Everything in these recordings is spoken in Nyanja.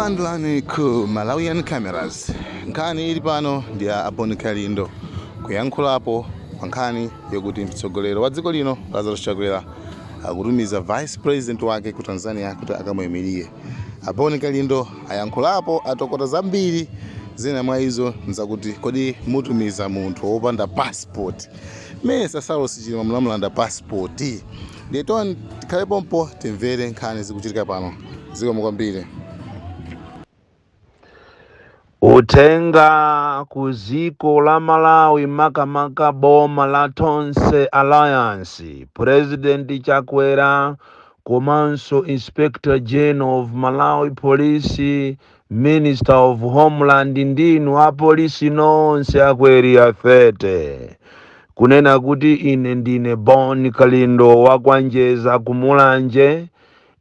Takulandirani ku Malawian Cameras. Nkhani ili pano ndi ya a Bon Kalindo kuyankhulapo pa nkhani yokuti mtsogoleri wa dziko lino Lazarus Chakwera akutumiza vice president wake ku Tanzania kuti akamuyimirire. A Bon Kalindo ayankhulapo, atokota zambiri. Zina mwa izo nzakuti kodi mutumiza munthu wopanda passport? Mesa Saulos Chilima munamulanda passport? Ndiye tikhale pompo timvere nkhani zikuchitika pano. Zikomo kwambiri. Uthenga ku dziko la Malawi, makamaka boma la Tonse Alliance, President Chakwera komanso Inspector General of Malawi Police, Minister of Homeland, ndinu apolisi nonse aku Area 30, kunena kuti ine ndine Bon Kalindo wakwanjeza kumulanje,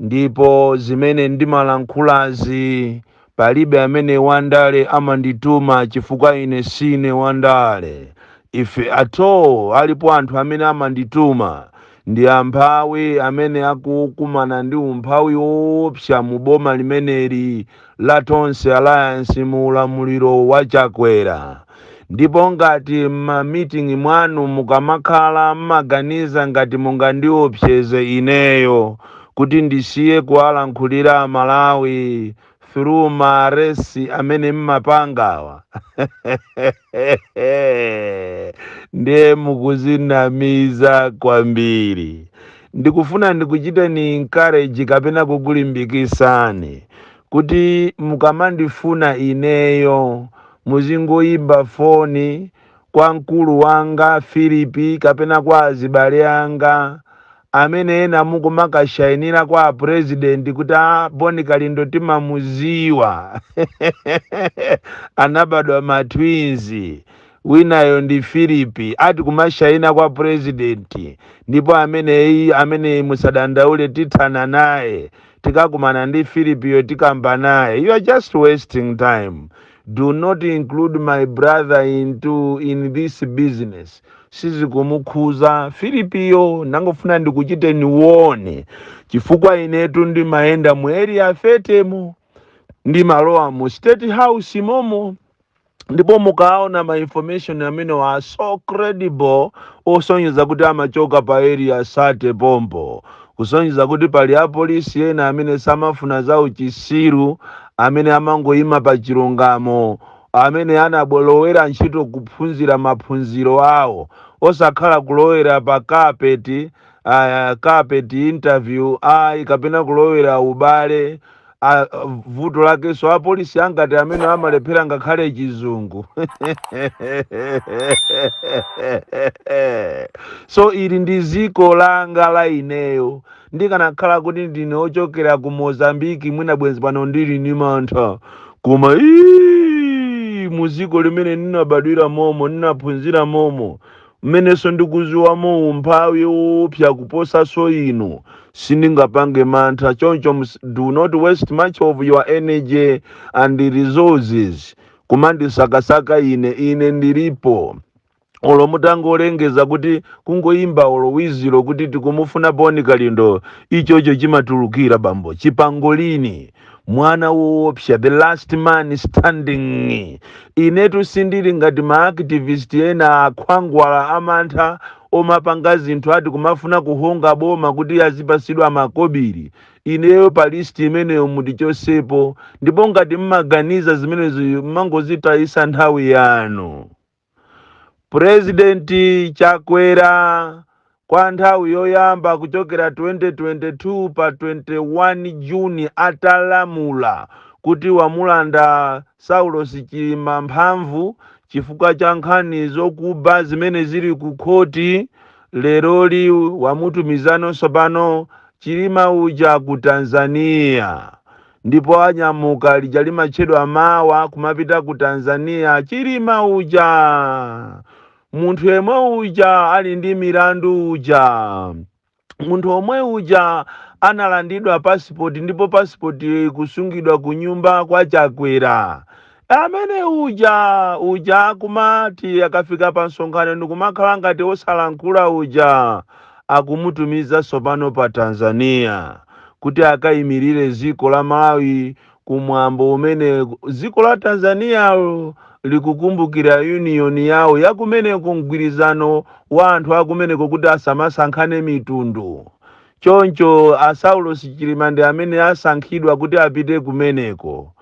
ndipo zimene ndimalankhulazi palibe amene wandale amandituma, chifukwa ine sine wandale. Ife ato alipo anthu amene amandituma ndi amphawi amene akukumana ndi umphawi woopsa mu boma limeneli la Tonse Alliance mu ulamuliro wa Chakwera. Ndipo ngati m'ma meeting mwanu mukamakhala mmaganiza ngati mungandiopseze ineyo kuti ndisiye kuwalankhulira Amalawi through ma arrest amene mmapangawa, ndiye mukuzinamiza kwambiri. Ndikufuna ndikuchiteni encourage kapena kukulimbikisani kuti mukamandifuna ineyo muzingoyimba foni kwa mkulu wanga Filipi kapena kwa azibale anga amene ena mukumakashayinira kwa president kuti a Bon Kalindo timamuziwa, anabadwa ma twins, winayo ndi Filipi, ati kumashayina kwa president. Ndipo ameneyi, amene musadandaule, tithana naye tikakumana ndi Filipiyo, tikamba naye. You are just wasting time. Do not include my brother in this business. Sizikumukhuza Filipiyo. Nangofuna ndikuchiteni warn, chifukwa inetu ndimayenda mu Area 30 mo, ndimalowa mu State House momo, ndipo mukaona ma information amene are so credible, osonyeza kuti amachoka pa Area 30 pompo, kusonyeza kuti pali apolisi ena amene samafuna za uchisiru, amene amangoyima pa chilungamo, amene anabolowera ntchito kuphunzira maphunziro awo, osakhala kulowera pa carpet interview ayi, kapena kulowera ubale. Vuto lakenso apolisi angati amene amalephera ngakhale Chizungu. So ili ndi ziko langa la ineyo. Ndikanakhala kuti ndine ochokera ku Mozambiki, mwina bwenzi pano ndili ni mantha, koma ii, muziko limene ndinabadwira momo, ndinaphunzira momo, mmenenso ndikuziwamo umphawi woopsa kuposanso inu, sindingapange mantha. Choncho do not waste much of your energy and resources kumandisakasaka ine. Ine ndilipo. Olo mutangolengeza kuti kungoyimba olo wizilo kuti tikumufuna Boni Kalindo, ichocho chimatulukira bambo chipangolini, mwana woopsa, the last man standing. Inetu sindili ngati ma activist ena akhwangwala amantha omapanga zinthu ati kumafuna kuhonga boma kuti azipasidwa makobiri. Ineyo pa list imeneyo mutichosepo, ndipo ngati mmaganiza zimenezo mmangozitayisa nthawi yanu. President Chakwera kwa nthawi yoyamba kuchokera 2022 pa 21 Juni atalamula kuti wamulanda Saulos Chilima mphamvu chifukwa cha nkhani zokuba zimene zili ku khoti, leroli wamutumizanonso pano Chilima uja ku Tanzania, ndipo anyamuka lija limatchedwa mawa kumapita ku Tanzania. Chilima uja, munthu yemwe uja ali ndi milandu uja, munthu omwe uja analandidwa passport, ndipo passport ikusungidwa ku nyumba kwa Chakwera, amene uja uja kumati akafika pa msonkhano ndikumakhala ngati osalankhula uja, akumutumiza tsopano pa Tanzania kuti akayimirire dziko la Malawi. Kumwambo umene dziko la Tanzanialo likukumbukira union yawo yakumeneko, mgwirizano wa anthu akumeneko kuti asamasankhane mitundu. Choncho a Saulos Chilima ndi amene asankhidwa kuti apite kumeneko.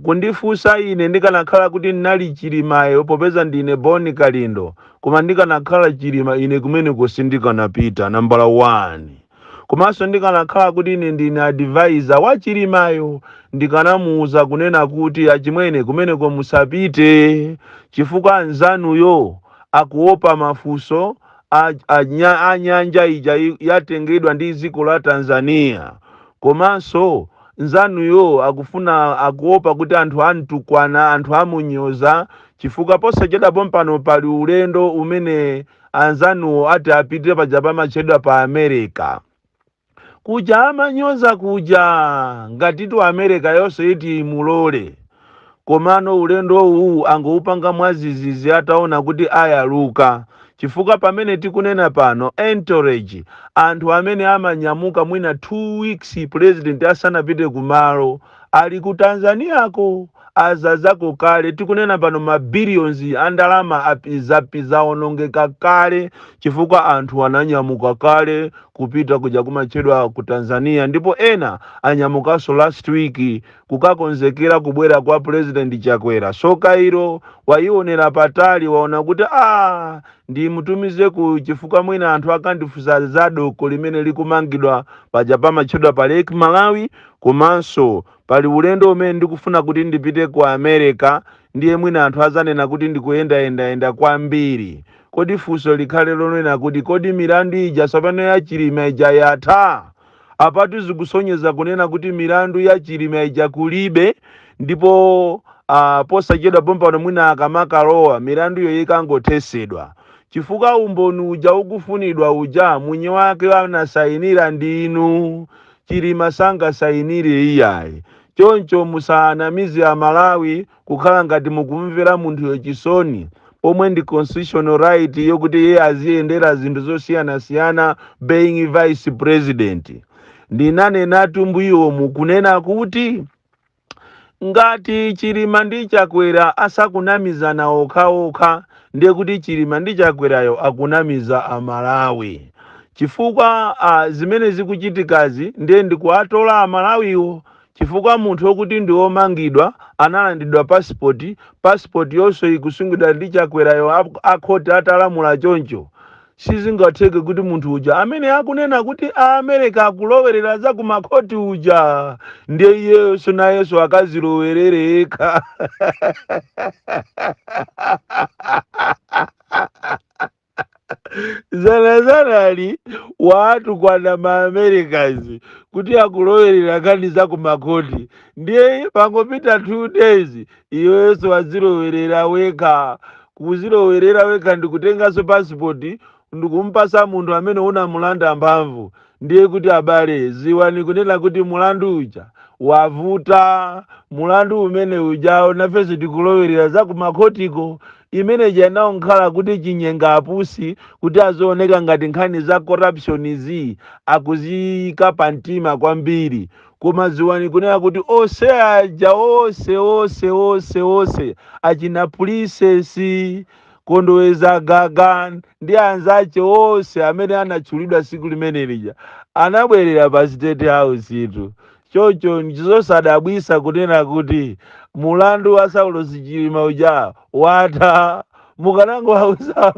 Kundifunsa ine, ndikanakhala kuti ndinali Chilimayo, popeza ndine Boni Kalindo, koma ndikanakhala Chilima ine, kumeneko sindikanapita, nambala 1. Komanso ndikanakhala kuti ine ndine advisor wa Chilimayo, ndikanamuwuza kunena kuti, "Achimwene, kumeneko musapite, chifukwa anzanuyo akuopa mafunso a nyanja ija yatengedwa ndi dziko la Tanzania. Komanso nzanuyo akufuna, akuopa kuti anthu amtukwana, anthu amunyoza, chifukwa posachedwapo pano pali ulendo umene anzanuwo ati apite paja pamatchedwa pa America kuja, amanyoza kuja, ngatitu America yonse iti imulole. Komano ulendo uwu angoupanga mwazizizi ataona kuti ayaluka, chifukwa pamene tikunena pano, entourage, anthu amene amanyamuka mwina 2 weeks president asanapite kumalo, ali ku Tanzaniako, azazako kale. Tikunena pano ma billions a ndalama apizapiza, kale, chifukwa anthu ananyamuka kale kupita kuja kumatchedwa ku Tanzania. Ndipo ena anyamukanso last week kukakonzekera kubwera kwa President Chakwera. So Cairo waionera patali, waona kuti a ndimutumize ku, chifukwa mwina anthu akandifunsa za doko limene likumangidwa paja pamatchedwa pa Lake Malawi, komanso pali ulendo umene ndikufuna kuti ndipite ku America, ndiye mwina anthu azanena kuti ndikuyendayendayenda kwambiri." Kodi funso likhale lonena kuti, kodi milandu ija tsopano ya Chilima ija yatha? Apatu zikusonyeza kunena kuti milandu ya Chilima ija kulibe, ndipo posachedwa pompano mwina akamakalowa, milanduyo ikangothesedwa, chifukwa umboni uja ukufunidwa uja, mwini wake anasayinira ndinu, Chilima sangasayinire iyayi. Choncho musanamize Amalawi kukhala ngati mukumvera munthuyo chisoni, pomwe ndi constitutional right yokuti iye aziyendera zinthu zosiyanasiyana being vice president. Ndinanenatu mbuyomu kunena kuti ngati Chilima ndi Chakwera asakunamizana okhaokha, ndiye kuti Chilima ndi Chakwerayo akunamiza Amalawi, chifukwa zimene zikuchitikazi ndiye ndikuatola Amalawiwo, chifukwa munthu wokuti ndi womangidwa analandidwa pasipoti, pasipoti yonso ikusungidwa ndi Chakwerayo, akhoti atalamula choncho, sizingatheke kuti munthu uja amene akunena kuti Aamerika akulowerera za kumakhoti uja, ndiye iyeyo nayenso akazilowerere yekha. Zanazanali waatukwana ma Americans kuti akulowerera nkhani za kumakhoti, ndiye pangopita 2 days iwenso wazilowerera wekha. Kuzilowerera wekha ndikutenganso pasipoti ndikumpasa munthu amene unamulanda mphamvu. Ndiye kuti abale, ziwani kunena kuti mulandu uja wavuta, mulandu umene ujawo nafenso tikulowerera za kumakhotiko. Imene janawo nkhala kuti chinyenga apusi kuti azioneka ngati nkhani za corruption zi akuziyika pa mtima kwambiri. Koma ziwani kunena kuti onse aja, onse onse onse onse achina Princess Kondoweza Gaga ndi anzace onse amene anatchulidwa siku limene lija anabwerera pa State House itu. Choncho ndizosadabwisa kunena kuti mulandu wa Saulos Chilima uja watha. Mukanangowauza,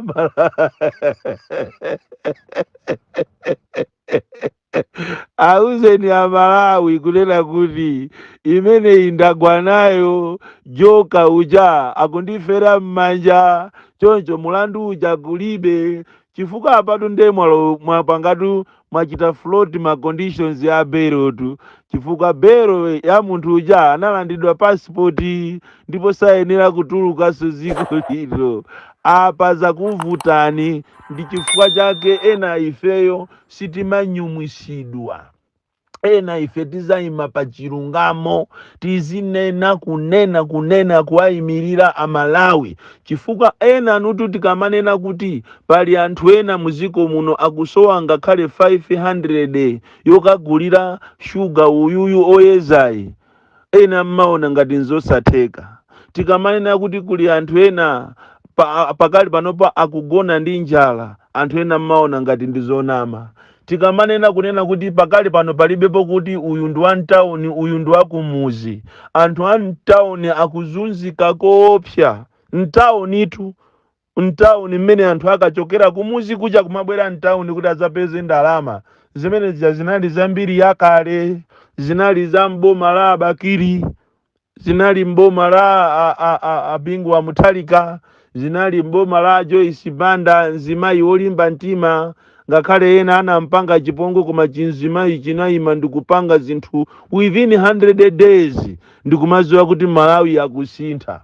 auzeni Amalawi kunena kuti imeneyi ndagwa nayo, joka uja akundifera m'manja. Choncho mulandu uja kulibe, chifukwa apatu ndiye mwapangatu, mwachita float ma conditions ya berotu, chifukwa bero ya munthu uja analandidwa pasipoti ndipo sayenera kutulukanso dziko lino. Apa zakuvutani. Ndi chifukwa chake ena ifeyo sitimanyumwisidwa. Ena ife tizayima pa chilungamo, tizinena, kunena, kunena, kuwayimirira Amalawi, chifukwa ena nutu tikamanena kuti pali anthu ena muziko muno akusowa ngakhale 500 yokagulira shuga uyuyu oyezayi. Ena mmaona ngati nzosatheka. Tikamanena kuti kuli anthu ena pakali panopa akugona ndi njala, anthu ena mmaona ngati ndi zonama. Tikamanena kunena kuti pakali pano palibepo kuti uyu ndi wa mtawuni, uyu ndi wa kumuzi, anthu a mtawuni akuzunzika koopsa. Mtawunitu, mtawuni mmene anthu akachokera kumuzi kuja kumabwera mtawuni kuti adzapeze ndalama, zimene zija zinali zambiri yakale, zinali za mboma la Abakiri, zinali mboma la a Bingu wa Mutharika, zinali mboma la Joyce Banda, mzimayi wolimba mtima. Ngakhale ena anampanga chipongwe, koma chinzimayi chinayima ndikupanga zinthu within 100 days, ndikumaziwa kuti Malawi akusintha.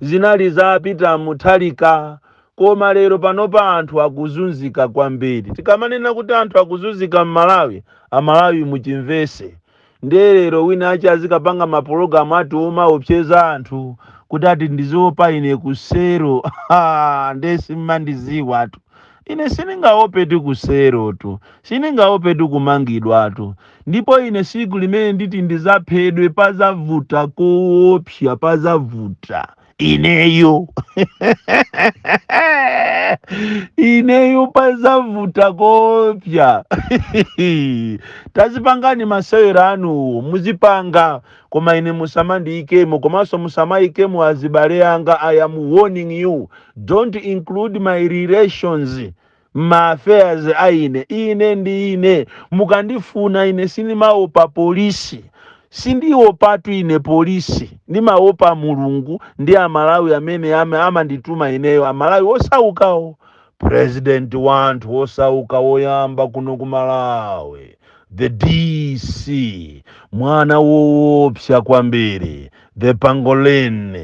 Zinali za Peter Mutharika. Koma lero panopa anthu akuzunzika kwambiri. Tikamanena kuti anthu akuzunzika m'Malawi, Amalawi muchimvese. Ndiye lero wina achi azikapanga mapulogalamu ati omaopseza anthu kuti ati ndiziopa ine kusero. Ndiye simmandiziwatu. Ine sindingaopetu kuserotu, sindingaopetu kumangidwatu. Ndipo ine siku limene nditi ndizaphedwe, pazavuta koopsa, pazavuta. Ineyo, ineyo pazavuta koopsa. Tazipangani masewera anuwo, muzipanga, koma ine musamandiyikemo, komanso musamayikemo azibale anga. I am warning you, don't include my relations ma affairs aine. Ine ndi ine, mukandifuna ine sindimaopa polisi, sindiopatu ine polisi. Ndimaopa Mulungu ndi Amalawi amene amandituma ineyo, Amalawi osaukawo. President wanthu osauka woyamba kuno ku Malawi, the DC, mwana woopsa kwambiri, the pangolin.